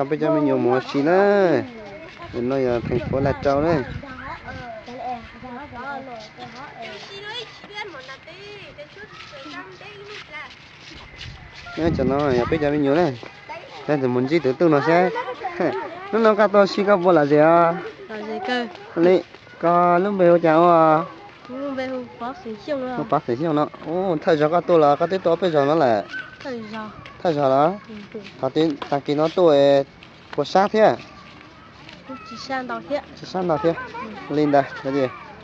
Peb cov me nyuam mus ua si na. No yog theem fuv Lais Tsau na. Cov no yog peb cov me nyuam na. Mus ntsib tus tub no saib. Hnub no koj tuaj ua si koj puas lom zem os? Li, koj lub npe hu cas ua? Hu Pov Xeem Xyooj no. Ub, thawj zaug koj tuaj los koj twb tuaj ob peb zaug no lawm? Thawj zaug los? Tag kis no tuaj puas sab thiab? Tsis sab ntau thiab. Li ntawd,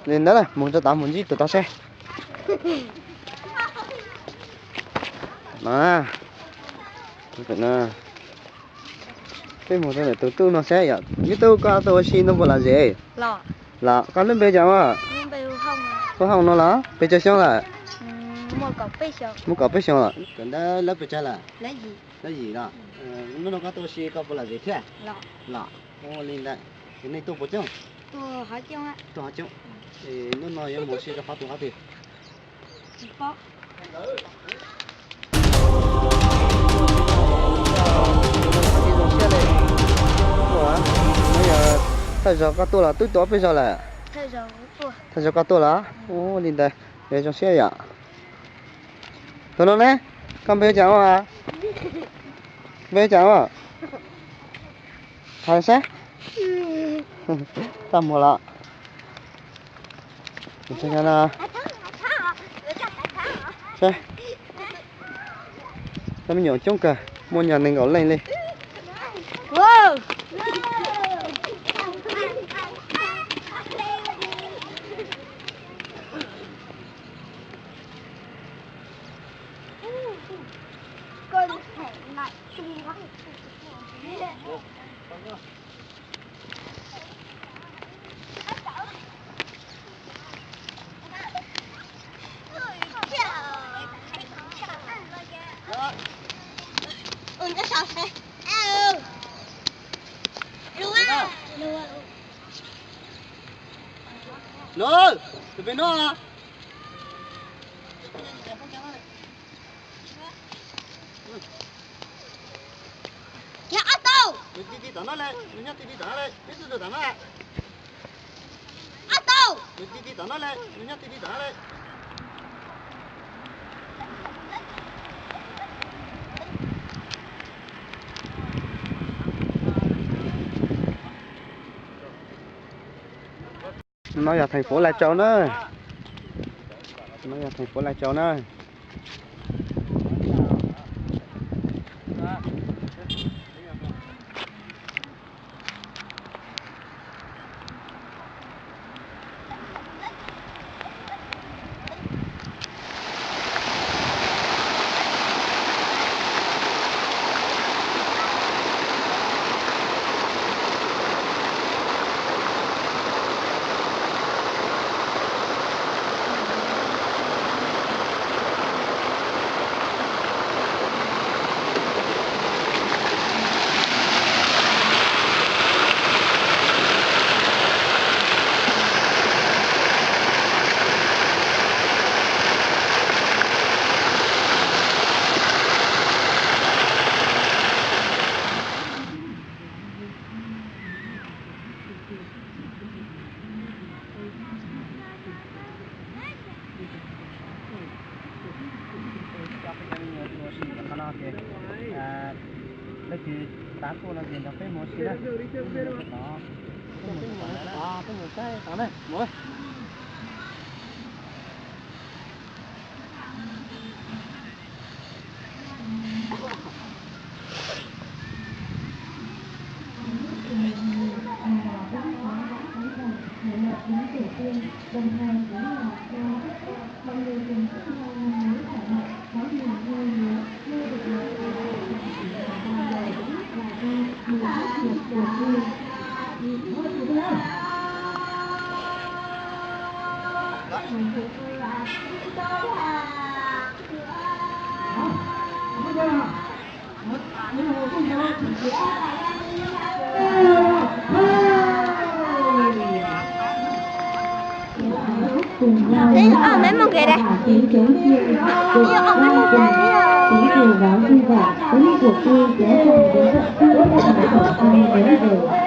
li ntawd mus rau tod mus ntsib tus tod seb. No, peb mus rau ntawm tus tub no seb yom. Yus tub, koj tuaj ua si no puas lom zem? Los, koj lub npe cas os? Hu Hauj no los? Pes tsawg xyoo lawm? Muaj kaum peb xyoo los? Kawm ntawv lab pes tsawg lawm? Lab yim los? Hnub no koj tuaj ua si koj puas lom zem thiab? Los, ua li ntawd, nej tuaj puas coob? Tuaj ho coob. Hnub no yuav mus ua si rau qhov twg qhov twg? Thawj zaug koj tuaj los twb tuaj ob peb zaug lawm? Thawj zaug koj tuaj los? Ua li ntawd, zoo siab yom. Tus no ne, koj npe hu cas ua? Npe hu cas ua? Hais saib. Txaj muag los? Cov me nyuam coob kawg, muaj nyuag nees nkaum leej li. Tus pem no. Kiag ob tau. Nws ti ti tom no le, nws nyob ti ti tom no le, peb tuaj tom no. Ob tau. Nws ti ti tom no le, nws nyob ti ti tom no le. No yog theem fuv Lais Tsau na. No yog theem fuv Lais Tsau na. Cov peb cov me nyuam tuaj ua si ntawm qhov no ces leej twg tav tuaj no ces nrog peb mus ua si na. Peb mus saib tod na. Ê, ơ, meb mus kev dai. Ê, ơ, meb mus kev dai. Chính phủ báo dư giả, quyết định của Tư kéo dài đến tận khi các nhà khảo tra mới về.